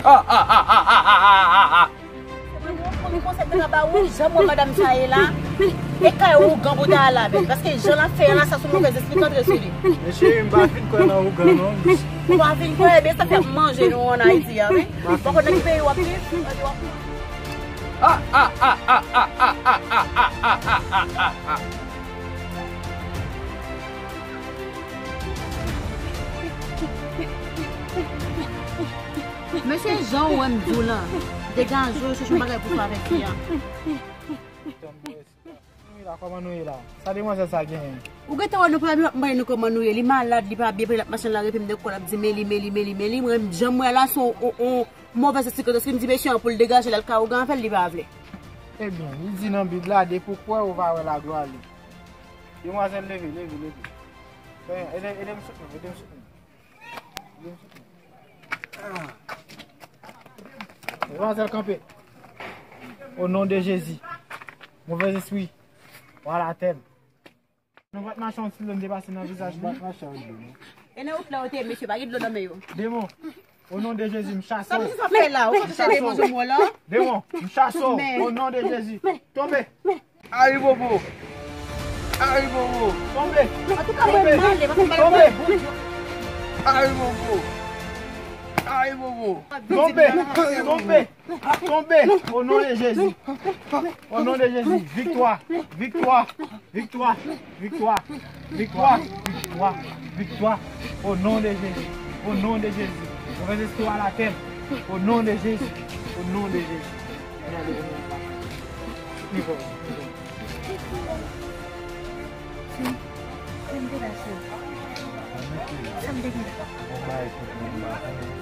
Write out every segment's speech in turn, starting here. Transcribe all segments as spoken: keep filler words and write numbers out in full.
Mwen, mwen konsèy mwen ka ba ou, jan mwen madanm sa ye la, e kay ougan pou ta al avè l, paske jan l ap fè a la, sa se movèz espri k antre sou li. Men cheri, m pa fin kwè nan ougan non. Ou pa fin kwè, ebyen sa fè ap manje nou ann Ayiti a, wi. Ou pa konn nan ki peyi w ap viv? Mesye, jan ou wè m di w lan, degaje w, chèche yon bagay pou fè avèk fi a. Kòman nou ye la? Kòman nou ye la? Sa demwazèl sa genyen? Ou gentan wè nou premye ap mande nou kòman nou ye. Li malad, li pa byen, l ap mache nan lari, epi m de kò l ap di men li, men li, men li, men li. Mwen, jan m wè la, se yon, yon, yon movèz sikans, si m di mesye an pou l degaje l al kay ougan avè l, li pa vle. Ebyen, li di nan Bib la, depi w kwè, ou va wè laglwa li. Demwazèl, leve, leve, leve. Ede, ede m soutni, ede m soutni. Demwazèl, kanpe. O non de Jezi. Movèz espri. Ou alatè m. Nou pa t mache yon ti lòn depase nan vizaj li. E nan wout la yo te ye, mesye, pa gen dlo nan men yo. Demon. O non de Jezi, m chase w. Sa misye sa fè la? Ou pa chèche demon sou mwen la? Demon, m chase w. O non de Jezi. Tonbe. Ayibobo! Ayibobo! Tonbe! Antouka, mwen male, paske m pa gen bon Dye. Ayibobo! Ayibobo! Tonbe! Tonbe! Tonbe! O non de Jezi! O non de Jezi! Viktwa! Viktwa! Viktwa! Viktwa! Viktwa! Viktwa! Viktwa! O non de Jezi! O non de Jezi! Movèz espri w alatè m! O non de Jezi! O non de Jezi!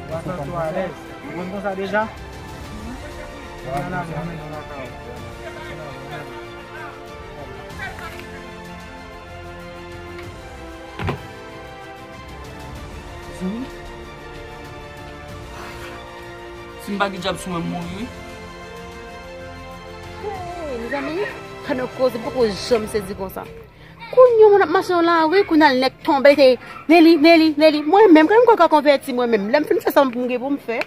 Ou pa santi w alèz? Ou konn konsa deja? Ou nan lavi, ou nan lavi. Si m pa gen djab sou mwen, m mouri wi. Hey, mezanmi, gade yon koze m poko janm sezi konsa. Kounye a moun ap mache nan lari, kounye a l nèk tonbe, se Nelly, Nelly, Nelly. Mwen menm, kòman m kwè ka konvèti mwen menm? Lè m fin fè sa m gen pou m fè.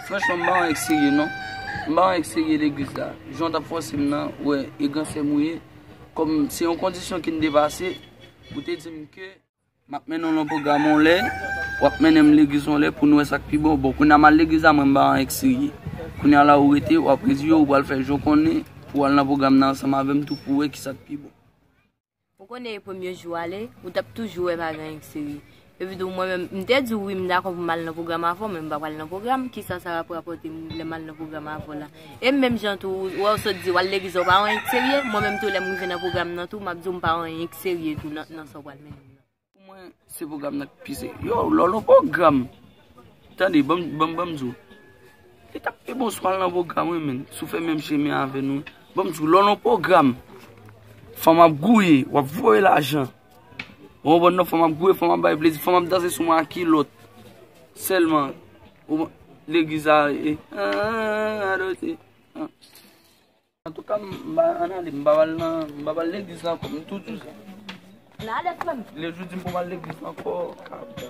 Franchman, m pa yon nèg serye non. M pa yon nèg serye legliz la. Jan w t ap fòse m nan, wè, e gran sè m ou ye. Kòm se yon kondisyon ki n te pase, ou te di m ke m ap mennen w nan pwogram yon lè, w ap mennen m legliz yon lè pou n wè sa k pi bon. Bon, kounye a m al legliz la, mwen m pa yon nèg serye. Kounye a la ou rete, w ap redi yo, ou pral fè jan w konnen, pou w al nan pwogram nan ansanm avè m tou, pou w wè kisa k pi bon. Ou konnen e premye jou ale, ou t ap toujou wè pa gen anyen k serye. Epi tou mwen menm, m te di w wi, m dakò pou m al nan pwogram avè w, men m pa pral nan pwogram. Kisa sa ap rapòte m lè m al nan pwogram avè w la? E menm jan tou, ou wè w sot di w al legliz la, ou pa wè anyen k serye. Mwen menm tou, lè m rive nan pwogram nan tou, m ap di w m pa wè anyen k serye tou nan, nan sa w pral mennen m nan. Pou mwen, se pwogram nan k pi serye. Yo, lè w nan pwogram, tande, ban m, ban m, ban m di w. Li t ap pi bon si w al nan pwogram, wi, menn. Si w fè menm chemen avè nou. Ban m di w, lè w nan pwogram, fanm ap gouye, w ap voye lajan. Ou konprann non, fanm ap gouye, fanm ap bay plezi, fanm ap danse sou mwen ak kilòt. Sèlman, ou konprann, legliz la, e, a, a, a, adote, a. Antouka, m pa, ann ale, m pa pral nan, m pa pral legliz la ankò, m tou di w sa. Nan ale frè m. Lè jou di m pou m al legliz la ankò, kabra.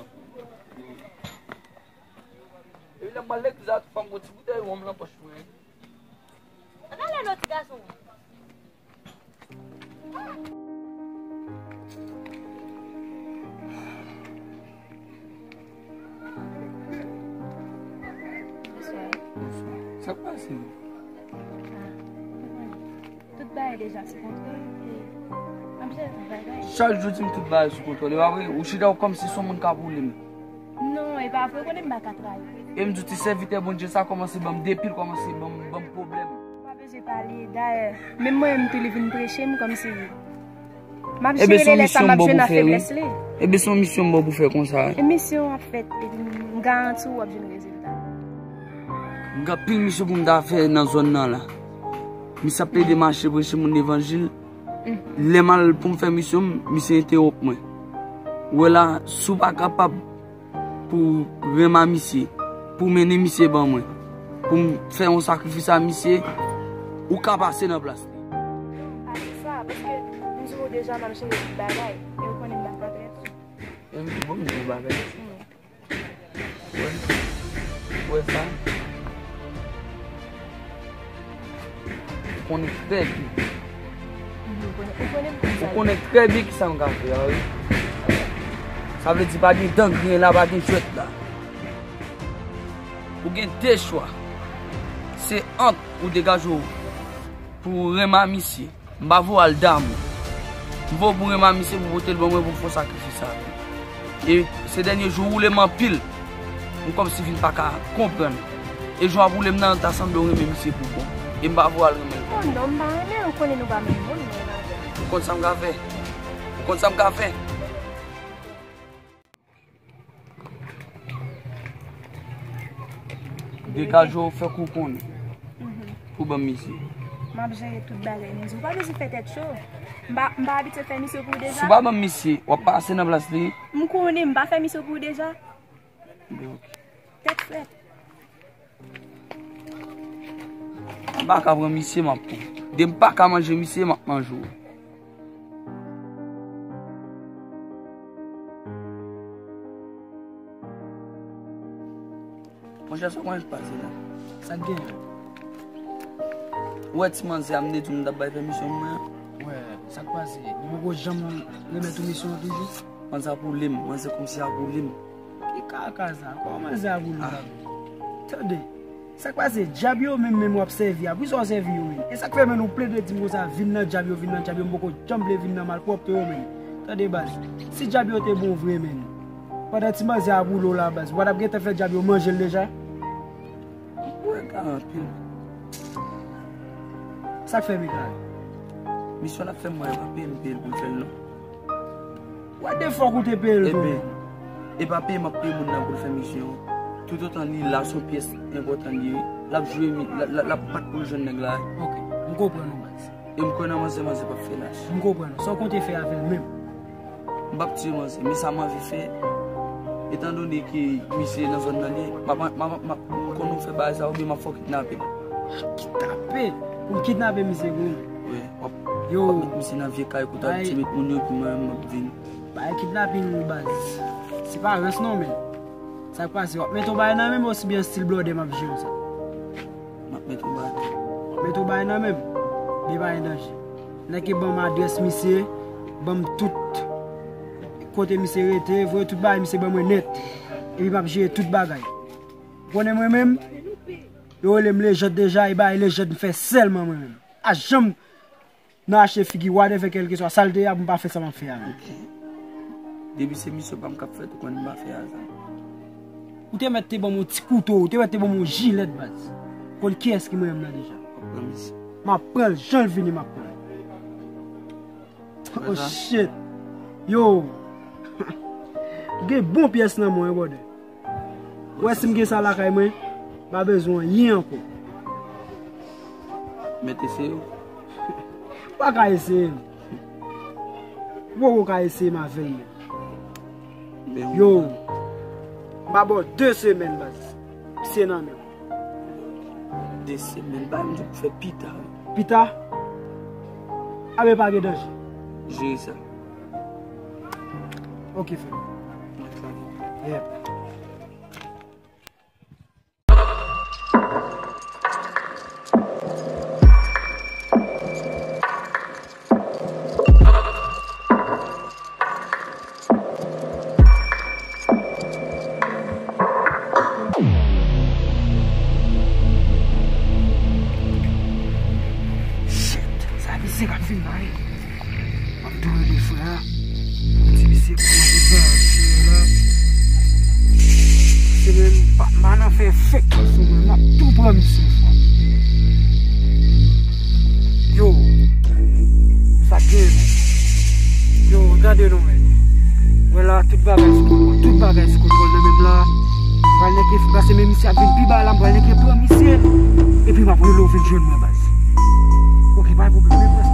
Epi lè m pral legliz la, tout fanm gon ti boutèy wonm nan pòch mwen. Ann ale non ti gason. Bonswa. Bonswa. Sa k pase? Ah, tout bagay deja sou kontwòl. M ap jere tout bagay. Chak jou di m tout bagay sou kontwòl. E pa vre? Ou chita w kòmsi se yon moun k ap woule m. Non, e pa vre, ou konnen m pa ka trayi. E m di w ti sèvitè Bondye sa kòmanse ban m depi l kòmanse ban m, ban m pwoblèm. Ou pa bezwen pale, dayè, menm mwen menm tou li vin preche m kòmsi m ap jere lè sa m ap jwenn nan feblès li. Ebyen se yon misyon m ba w pou fè konsa. E misyon w ap fèt, epi m garanti w w ap jwenn rezilta. M gen anpil misyon pou m ta fè nan zòn nan la. Misye ap plede mache preche moun levanjil. Lè m al pou m fè misyon m, misye entewonp mwen. Ou wè la, si w pa kapab pou renmen misye, pou mennen misye ban mwen, pou m fè yon sakrifis a misye, ou ka pase nan plas li. Pa di sa, paske m di w deja m ap jere tout bagay, e ou konnen m pa fè trèt. E m di bon, m di yon bagay. Ou wè, ou wè sa? Ou konnen trè byen. Mhm, ou konnen, ou konnen m konn sa. Ou konnen trè byen ki sa m ka fè a, wi. Sa vle di pa gen dan griyen la, pa gen jwèt la. Ou gen de chwa. Se ant ou degaje w pou w renmen misye. M pa voye al damou. M voye pou renmen misye, pou pote l ban mwen, pou m fè yon sakrifis avè l. E se dènye jou ou woule m anpil. M kòmsi vin pa ka konprann. E jan w ap woule m nan, ta sanble w renmen misye pou bon. E m pa voye al renmen l pou bon. Oh non, m pa renmen l, ou konnen nou pa menm moun, mwen avè l. Ou konn sa m ka fè? Ou konn sa m ka fè? Degaje w, fè kou konnen. Mhm. Pou ban m misye. M ap jere tout bagay, men ou pa bezwen fè tèt cho. M pa, m pa abitye fè misye pou ou deja. Si w pa ban m misye, w ap pase nan plas li. M konnen, m pa fè misye pou ou deja. Bon, ok. Tèt frèt. M pa ka pran misye, m ap pran. Depi m pa ka manje misye, m ap manje w. Monchè, sa w konn pase la? Sa k genyen? Ou wè ti manzè a m te di w m t ap bay pèmisyon mwen an? Wè, sa k pase? Li poko janm remèt ou misyon an toujou? Manzè ap woule m, manzè kòmsi ap woule m. Ki kaka sa? Kòman manzè ap woule w la menm? Tande, sa k pase? Dyab yo menm, menm w ap sèvi a. Poukisa w sèvi yo menm? E sa k fè menm ou plede di m konsa, vin nan dyab yo, vin nan dyab yo, m poko janm vle vin nan malpwòpte yo menm. Tande baz, si dyab yo te bon vre menm, pandan ti manzè ap woule w la baz, ou pa t ap gentan fè dyab yo manje l deja? Ou egare anpil. Sa k fè m egare? Misyon l ap fè m, mwen pa peye m, peye l pou m fè l non. What the fuck ou te peye l tou? Ebyen, e pa peye m ap peye moun nan pou l fè misyon an. Toutotan li la, se yon pyès enpòtan li ye. L ap jwe mi-, l, l, l ap bat pou l jwenn nèg la. Ok, m konprann ou baz. E m kwè nan manzè, manzè p ap fè lach. M konprann ou. Sa w konte fè avè l menm? M p ap tiye manzè, men sa m anvi fè, etandone ke misye nan zòn nan li ye, m ap, m ap, m ap, m ap, m konn ou fè bagay sa, oubyen m ap fè w kidnape m. Kidnape? Pou m kidnape misye pou ou? Wi, w ap, w ap met misye nan vye kay kote w abitye met moun yo, epi mwen menm m ap vini. Bagay kidnaping wi baz. Se pa rans non men. Sa k pase? W ap mete yon bagay nan men m, osibyen stil blòdè m ap jere w sa? M ap mete yon bagay. W ap mete yon bagay nan men m? Men pa gen danje. Nèg ki ban m adrès misye, ban m tout kote misye rete, voye tout bagay misye ban mwen nèt. Epi m ap jere tout bagay. Ou konnen mwen menm? Yo rele m Lejand deja, e bagay Lejand m fè sèlman mwen menm. Pa janm nan achte figi whatever kèlkeswa sa l te ye a pou m pa fè sa m ap fè a menm. Ok. Depi se misyon pa m k ap fèt, ou konn m pa fè aza. Ou te mèt te ban m yon ti kouto, ou te mèt te ban m yon jilèt baz. Konn kiyès ki mwen menm nan deja. W ap pran misye. M ap pran l, jan l vini m ap pran l. Oh shit. Yo. M gen bon pyès nan men w wi brother. Ou wè si m gen sa lakay mwen, m pa bezwen anyen ankò. Mèt eseye w. Ou pa ka eseye m. Ou poko ka eseye m avè l menm. Yo, m ba w de semèn baz. Misye nan men w. De semèn, bay m di pou fè pita wi. Pita? Abe pa gen danje. Jere sa. Ok frè m. Mwen travay. Yeah. Shit, sa misye k ap vin la wi. M ap tou rele frè a. Ti misye kòmanse fè aksyon la. Se menm pa m pa nan fè fake sou mwen, m ap tou pran misye frè. Yo, sa k gen menm? Yo, gade non menm. Wè la, tout bagay sou kontwòl, tout bagay sou kontwòl nan menm la. Pral nèke pase men misye ap vin pi ba la, m pral nèke pran misye. Epi m ap rele w vin jwenn mwen baz. Ok, pa gen pwoblèm, men frè.